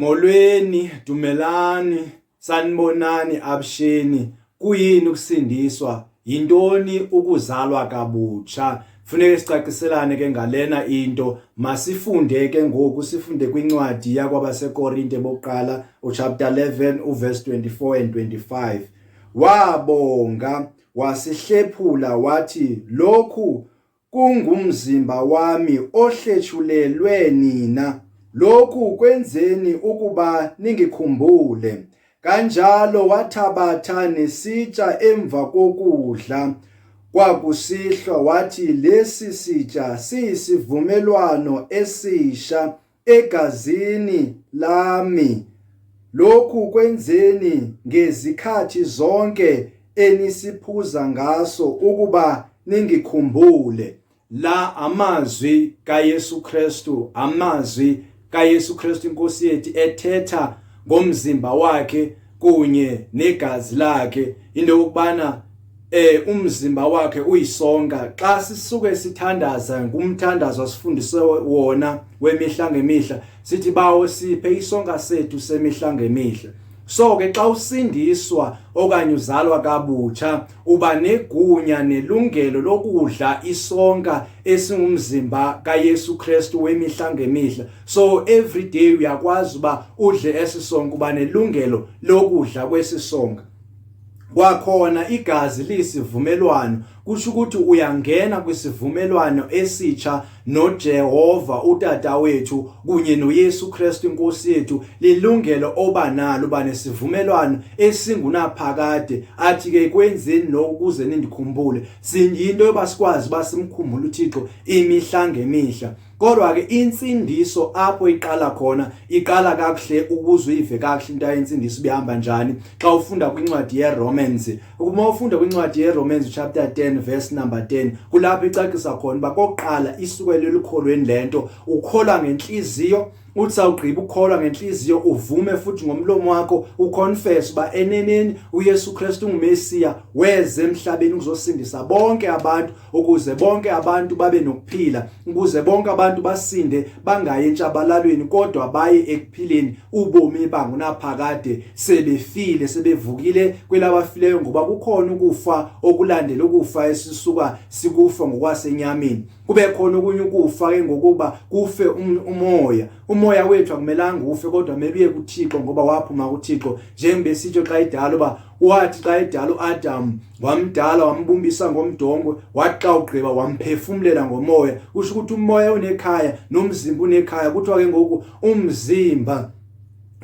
Molweni, dumelani, sanibonani abusheni. Kuyini ukusindiswa? Yintoni ukuzalwa kabutsha? Funeke sicaciselane ke ngalena into. Masifunde ke ngoku, sifunde kwincwadi yakwabaseKorinte bokuqala, uchapter 11 uverse 24 and 25. Wabonga, wasihlephula wathi, lokhu Kungumzimba wami ohlethulelwe nina, lokhu kwenzeni ukuba ningikhumbule. Kanjalo wathabatha nesitsha emva kokudla kwakusihlwa, wathi, Lesi sitsha siyisivumelwano esisha egazini lami. Lokhu kwenzeni ngezikhathi zonke enisiphuza ngaso ukuba ningikhumbule. La amazwi kaYesu Kristu, amazwi kaYesu Kristu inkosi yethu ethetha ngomzimba wakhe kunye negazi lakhe, into yokubana umzimba wakhe uyisonka. Xa sisuke sithandaza ngumthandazo asifundise wona wemihla ngemihla, sithi, Bawo, siphe isonka sethu semihla ngemihla. So ke xa usindiswa okanye uzalwa kabutsha, uba negunya nelungelo lokudla isonka esingumzimba kaYesu Kristu wemihla ngemihla. So every day uyakwazi uba udle esi sonka, uba nelungelo lokudla kwesi sonka. Kwakhona igazi lisivumelwano, kusho ukuthi uyangena kwisivumelwano esitsha noJehova uTata wethu kunye noYesu Kristu inkosi yethu. Lilungelo oba nalo, uba nesivumelwano esingunaphakade. Athi ke, kwenzeni lokhu ukuze nindikhumbule. Siyinto yoba sikwazi uba simkhumbule uThixo imihla ngemihla. Kodwa ke insindiso apho iqala khona, iqala kakuhle ukuze uyive kakuhle into yensindiso ibihamba njani xa ufunda kwincwadi yeRomans. Uma ufunda kwincwadi yeRomans chapter 10 verse number 10, kulapho icacisa khona uba kokuqala isukele elukholweni lento. Ukholwa ngenhliziyo, uthi sawugqiba ukukholwa ngenhliziyo uvume futhi ngomlomo wakho, uconfess uba eneneni uYesu Kristu unguMesiya, weze emhlabeni ukuzosindisa bonke abantu, ukuze bonke abantu babe nokuphila, ukuze bonke abantu basinde, bangayi entshabalalweni kodwa baye ekuphileni ubomi bangunaphakade sebefile sebevukile kwelabafileyo, ngoba kukhona ukufa okulandela ukufa esisuka sikufa ngokwasenyameni, kube khona okunye ukufa ke ngokuba kufe umoya. Umoya wethu akumelanga ufe, kodwa kumele uye kuThixo, ngoba waphuma kuThixo, njengoba esitsho xa idala uba wathi xa edala uAdam, wamdala wambumbisa ngomdongwe, wathi xa ugqiba wamphefumlela ngomoya. Kusho ukuthi umoya unekhaya nomzimba unekhaya. Kuthiwa ke ngoku umzimba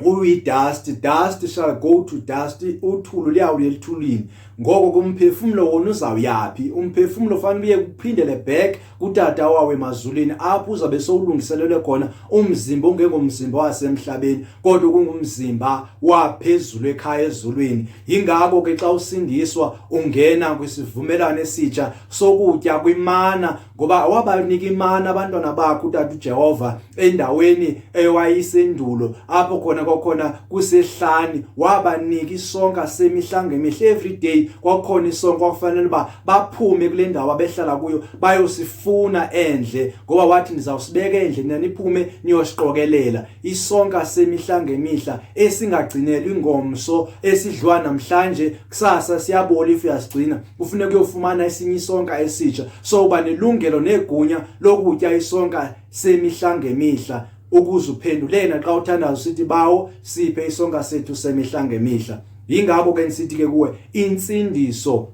uyi-dust, dust shall go to dust, uthulu liyawuya elithulini. Ngoko kumphefumlo wona uzawuyaphi? Umphefumlo fanele uye kuphindele back kutata wawo emazulwini, apho uzabe sowulungiselelwe khona umzimba ongengomzimba wasemhlabeni kodwa kungumzimba waphezulu ekhaya ezulwini. Yingakho ke xa usindiswa ungena kwisivumelwano esitsha sokutya kwimana, ngoba wabanika imana abantwana bakhe utata uJehova endaweni ewayisendulo apho khona kwakhona kusehlani. Wabanika isonka semihla ngemihla, every day kwakhona isonka. Kwakufanele uba baphume kule ndawo abehlala kuyo bayosifuna endle, ngoba wathi, ndizawusibeka endle, nina niphume niyosiqokelela. Isonka semihla ngemihla esingagcinelwa ingomso, esidliwa namhlanje, kusasa siyabola if uyasigcina, kufuneka uyofumana esinye isonka esitsha. So uba nelungelo negunya lokutya isonka semihla ngemihla ukuze uphendulena xa uthandaza usithi, Bawo, siphe isonka sethu semihla ngemihla. Yingakho ke nisithi ke kuwe, insindiso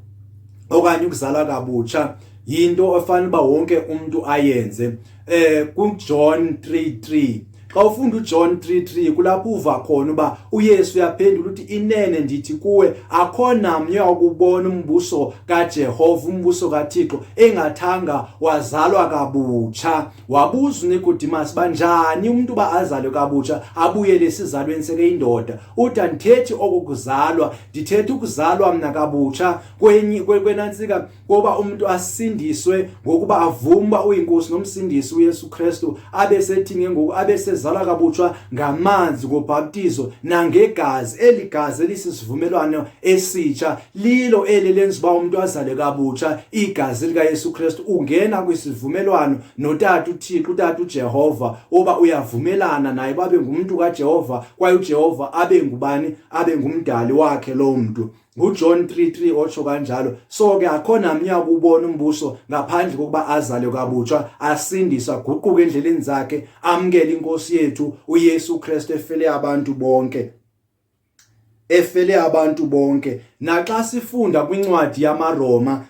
okanye ukuzalwa kabutsha yinto ofanele uba wonke umuntu ayenze. KuJohn 3:3, xa ufunda uJohn 3:3, kulapho uva khona uba uYesu uyaphendula uthi, inene ndithi kuwe, akho namnye wakubona umbuso kaJehova, umbuso kaThixo, engathanga wazalwa kabutsha. Wabuza uNicodemus, banjani umuntu ba azalwe kabutsha, abuyele esizalweni sekeyindoda? Uthi, andithethi okukuzalwa, ndithetha ukuzalwa mna kabutsha kwenye kwenantsika, koba umuntu asindiswe ngokuba avuma uyinkosi nomsindisi uYesu Kristu, abe sethi ke ngoku abe sezalwa. Sizalwa kabutsha ngamanzi ngobhaptizo nangegazi. Eli gazi elisisivumelwano esitsha lilo eli lenza uba umntu azale kabutsha. Igazi likaYesu Kristu, ungena kwisivumelwano noTata uThixo, uTata uJehova, uba uyavumelana naye babe ngumntu kaJehova, kwaye uJehova abe ngubani? Abe ngumdali wakhe loo mntu. NguJohn 3:3 otsho kanjalo. So ke akho namnye akubona umbuso ngaphandle kokuba azalwe kabutsha, asindiswe, aguquke endleleni zakhe, amukele inkosi yethu uYesu Kristu efele abantu bonke, efele abantu bonke. Naxa sifunda kwincwadi yamaRoma,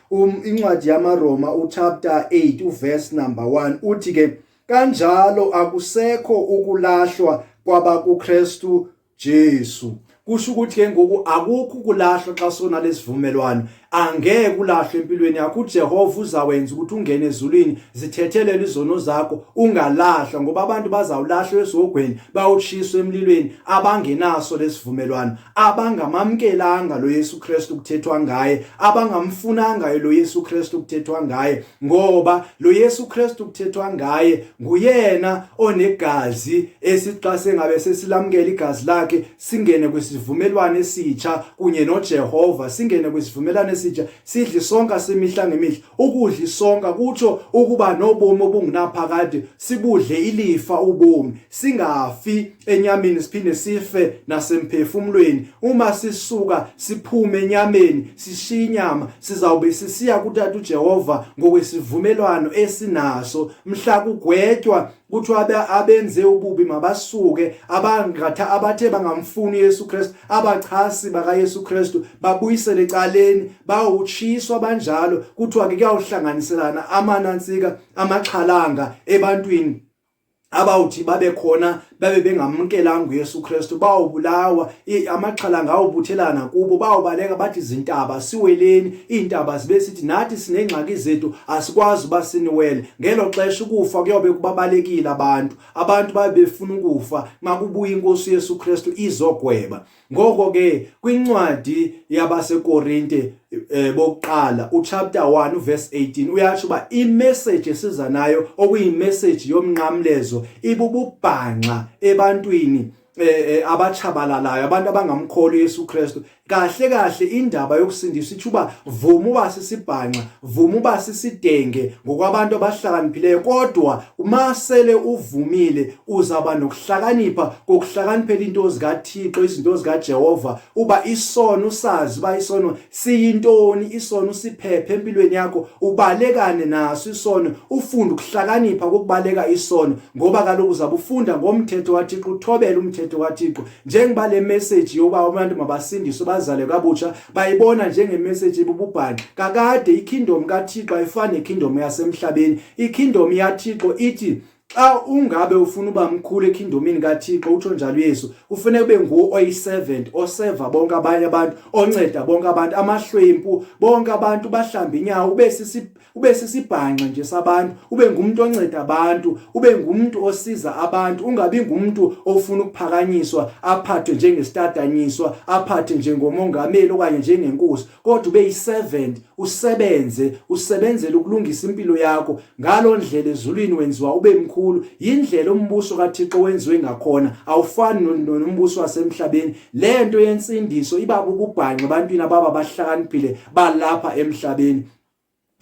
incwadi yamaRoma uchapter 8 uverse number 1 uthi ke, kanjalo akusekho ukulahlwa kwabakuKristu Jesu. Kusho ukuthi ke ngoku akukho ukulahlwa xa sona lesivumelwano. Angeke ulahlwe empilweni yakho. UJehova uzawenza ukuthi ungene ezulwini, zithethelele izono zakho, ungalahlwa, ngoba abantu bazawulahlwa esihogweni, bawutshiswa emlilweni, abangenaso lesivumelwano, abangamamkelanga lo Yesu Kristu kuthethwa ngaye, abangamfunanga lo Yesu Kristu kuthethwa ngaye, ngoba lo Yesu Kristu kuthethwa ngaye nguyena onegazi esixa sengabe sesilamukela igazi lakhe, singene kwisivumelwano esitsha kunye noJehova, singene kwisivumelwano esitsha, sidle isonka semihla ngemihla. Ukudla isonka kutsho ukuba nobomi obungunaphakade, sibudle ilifa ubomi, singafi enyameni siphinde sife nasemphefumulweni. Uma sisuka siphume enyameni sishiya inyama, sizawube sisiya kuTata uJehova ngokwesivumelwano esinaso. Mhla kugwetywa kuthiwa abenze ububi mabasuke, abangatha abathe bangamfuni uYesu Kristu, abachasi bakaYesu Kristu babuyisele ecaleni, bawutshiswa banjalo. Kuthiwa ke kuyawuhlanganiselana amanantsika amaxhalanga ebantwini abawuthi babe khona babe bengamkelanga uYesu Kristu, bawubulawa amaxhalanga awubuthelana kubo, bawubaleka bathi zintaba siweleni, iintaba zibe sithi nathi sinengxaki zethu asikwazi uba siniwele. Ngelo xesha ukufa kuyobe kubabalekile abantu, abantu babe befuna ukufa makubuya inkosi uYesu Kristu izogweba. Ngoko ke kwincwadi yabaseKorinte bokuqala uchapter 1 uverse 18 uyatsho uba imessage esiza nayo, okuyimessage yomnqamlezo, ibububhanxa ebantwini abatshabalalayo, abantu abangamkholi uYesu Kristu. Kahle kahle indaba yokusindiswa itsho uba vuma uba sisibhanxa, vuma uba sisidenge ngokwabantu abahlakaniphileyo, kodwa uma sele uvumile uzaba nokuhlakanipha kokuhlakaniphela into zikaThixo, izinto zikaJehova, uba isono usazi uba isono siyintoni, isono usiphephe empilweni yakho, ubalekane naso isono, ufunde ukuhlakanipha kokubaleka isono, ngoba kaloku uzabe ufunda ngomthetho kaThixo, uthobele umthetho kaThixo. Njengoba le message yokuba abantu mabasindiswe bazalwe kabutsha bayibona njengemessage ebububhanxa, kakade ikingdom kaThixo ayifani nekingdom yasemhlabeni. Ikingdom yaThixo ithi xa ungabe ufuna uba mkhulu ekingdomini kaThixo, utsho njalo uYesu, kufuneka ube nguwe oyi-servant, oseva bonke abanye abantu, onceda bonke abantu, amahlwempu, bonke abantu bahlamba inyawo, ube sisibhanxa nje sabantu, ube ngumuntu onceda abantu, ube ngumuntu osiza abantu, ungabi ngumuntu ofuna ukuphakanyiswa, aphathwe njengesitatanyiswa, aphathwe njengomongameli okanye njengenkosi, kodwa ube yi-servant, usebenze, usebenzele ukulungisa impilo yakho. Ngalo ndlela ezulwini wenziwa ube mkhulu. Yindlela umbuso kaThixo wenziwe ngakhona, awufani nombuso wasemhlabeni. Le nto yensindiso iba bububhanxa ebantwini ababa bahlakaniphile balapha emhlabeni,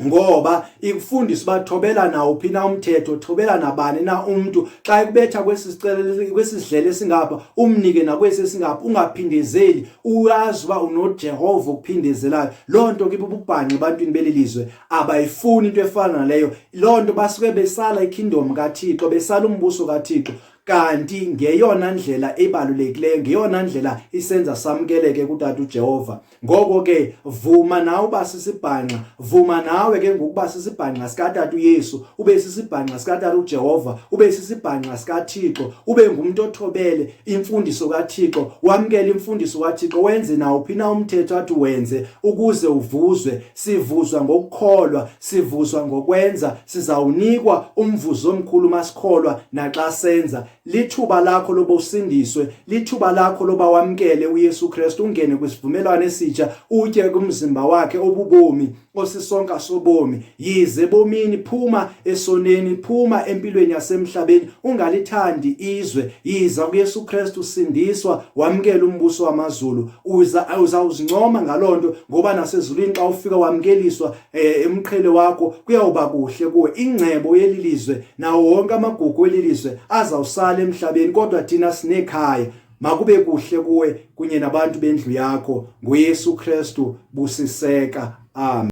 ngoba ikufundisa uba thobela nawuphi na umthetho, thobela nabani na umntu. Xa ekubetha kwesi sicelo, kwesi sidlele esingapha, umnike nakwesi esingapha, ungaphindezeli, uyazi uba unoJehova okuphindezelayo. Loo nto ke ibububhanxa ebantwini beli lizwe, abayifuni into efana naleyo. Loo nto basuke besala ikingdom kaThixo, besala umbuso kaThixo, kanti ngeyona ndlela ebalulekileyo, ngeyona ndlela isenza samkeleke kuTata uJehova. Ngoko ke vuma nawe uba sisibhanxa, vuma nawe ke ngokuba sisibhanxa sikaTata uYesu, ube sisibhanxa sikaTata uJehova, ube sisibhanxa sikaThixo, ube ngumuntu othobele imfundiso kaThixo, wamkele imfundiso kaThixo, wenze nawuphi na umthetho athi wenze ukuze uvuzwe. Sivuzwa ngokukholwa, sivuzwa ngokwenza, sizawunikwa umvuzo omkhulu masikholwa naxa senza. Lithuba lakho loba usindiswe, lithuba lakho loba wamkele uYesu Kristu, ungene kwisivumelwano esitsha, utye kumzimba wakhe obubomi, osisonka sobomi. Yize ebomini, phuma esoneni, phuma empilweni yasemhlabeni, ungalithandi izwe. Yiza kuYesu Kristu, sindiswa, wamkele umbuso wamazulu. Uza uzawuzincoma ngaloo nto, ngoba nasezulwini xa ufika wamkeliswa emqhele wakho, kuyawuba kuhle kuwe. Ingcebo yeli lizwe nawo wonke amagugu eli lizwe azawusala emhlabeni, kodwa thina sinekhaya. Makube kuhle kuwe kunye nabantu bendlu yakho ngoYesu Kristu. Busiseka. Amen.